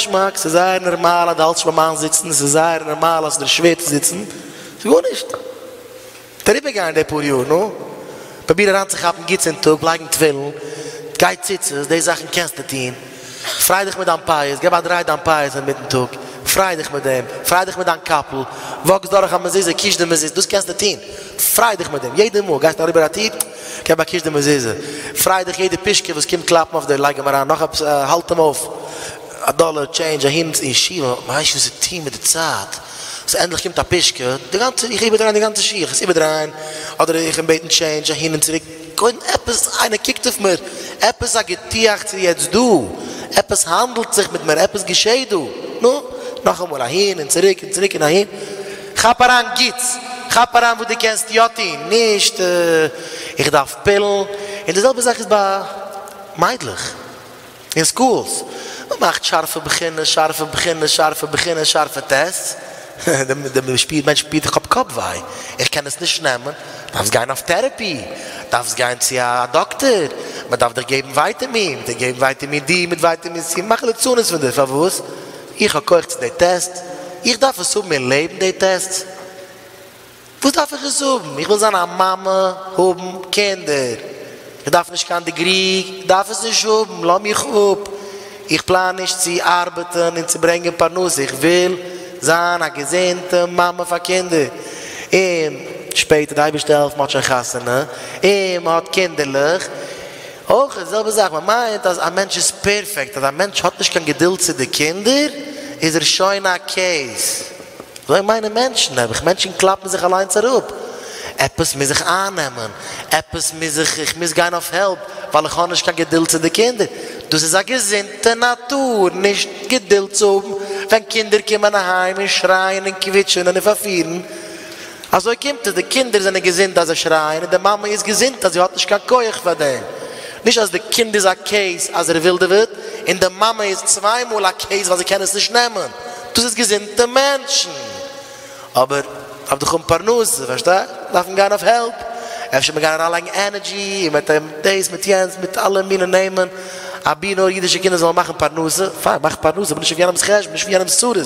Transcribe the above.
געשמאק, ס'איז זייער נארמאל אז דו האלטסט נישט ביים איינזיצן, ס'איז זייער נארמאל אז ס'איז דיר שווער צו זיצן, ס'איז גארנישט. וועט אריבערגיין די פאר יאר, נו. פרוביר אריינצוכאפן גוטס אין טאג, לייגן תפילין, גיי ציצית, די זאכן קענסטו טון. פריי דיך מיט דיין פאות, געב א דריי דיין פאות אינמיטן טאג, פריי דיך מיט דעם, פריי דיך מיט דיין קאפל, וואקסט דורך א מזוזה, קיש די מזוזה, דאס קענסטו טון, פריי דיך מיט דעם, יעדע מאל גייסט אריבער א טיר, געב א קיש די מזוזה, פריי דיך יעדע פישקע וואס קומט קלאפן אויף דיר, לייג אים אריין נאך עפעס, האלט אים אויף א דאלער טשעינדזש אהין אין ישיבה, מען ווייסט נישט וואס צו טון מיט די צייט, סאו ענדליך קומט א פישקע, די גאנצע, איך איבערדרייען די גאנצע שול, איך עס איבערדרייען, אדער איך אים בעטן טשעינדזש אהין און צוריק. קודם עפעס איינער קוקט אויף מיר, עפעס א געטועכץ איז יעצט דא, עפעס האנדלט זיך מיט מיר, עפעס געשעהט דא, נו, נאכאמאל אהין און צוריק און צוריק און אהין, כאפ אריין גוטס, כאפ אריין וואס דו קענסט יא טון, נישט איך דארף פילן, און די זעלבע זאך איז ביי מיידלעך. אין סקולס, מען מאכט שארפע בחינות, שארפע בחינות, שארפע בחינות, שארפע טעסטס, די מענטש שפירט איך האב קאפ וויי, איך קען עס נישט נעמען, דארפסט גיין אויף טערעפי, דארפסט גיין צו א דאקטער, מען דארף דיך געבן ווייטעמין, מען דארף געבן ווייטעמין די מיט ווייטעמין סי, מאכן ליצנות פון דיר, פארוואס? איך האב כח צו די טעסט? איך דארף עס האבן אין לעבן די טעסט? וואס דארף איך עס האבן? איך וויל זיין א מאמע, האבן קינדער. איך דארף נישט קיין דעגרי, איך דארף עס נישט האבן, לאז מיך אפ. איך פלאן נישט צו ארבעטן און צו ברענגען פרנסה, איך וויל זיין א געזונטע מאמע פאר קינדער. און שפעטער, די אייבערשטער העלפט מען האט שוין חתונה און מען האט קינדערלעך, אויך די זעלבע זאך, מען מיינט אז א מענטש איז פערפעקט, אז א מענטש האט נישט קיין געדולד צו די קינדער איז ער שוין א קעיס. אזוי מיינען מענטשן, נעבעך, מענטשן קלאפן זיך אליינס אראפ, עפעס מוז איך אייננעמען, עפעס מוז איך, איך מוז גיין אויף העלפ, ווייל איך האב נישט קיין געדולד צו די קינדער. דאס איז א געזונטע נאטור, נישט געדולד צו האבן ווען קינדער קומען אהיים און שרייען און קוויטשענען און פארפירן. אזוי קומט עס, די קינדער זענען געזונט אז זיי שרייען און די מאמע איז געזונט אז זי האט נישט קיין כח פאר דעם. נישט אז די קינד איז א קעיס אז ער ווילדעוועט, און די מאמע איז צוויי מאל א קעיס ווייל זי קען עס נישט נעמען. דאס איז געזונטע מענטשן. אבער דארף דאך האבן פרנסה, פארשטייסט? דארף מען גיין אויף העלפ. אפשר מען גיין אריינלייגן ענערדזשי, און מיט דאס מיט יענץ, מיט אלע מיני נעמען, אבי נאר אידישע קינדער זאלן מאכן פרנסה. פיין, מאך פרנסה, אבער נישט אויף יענעמ'ס חשבון, נישט אויף יענעמ'ס צרות.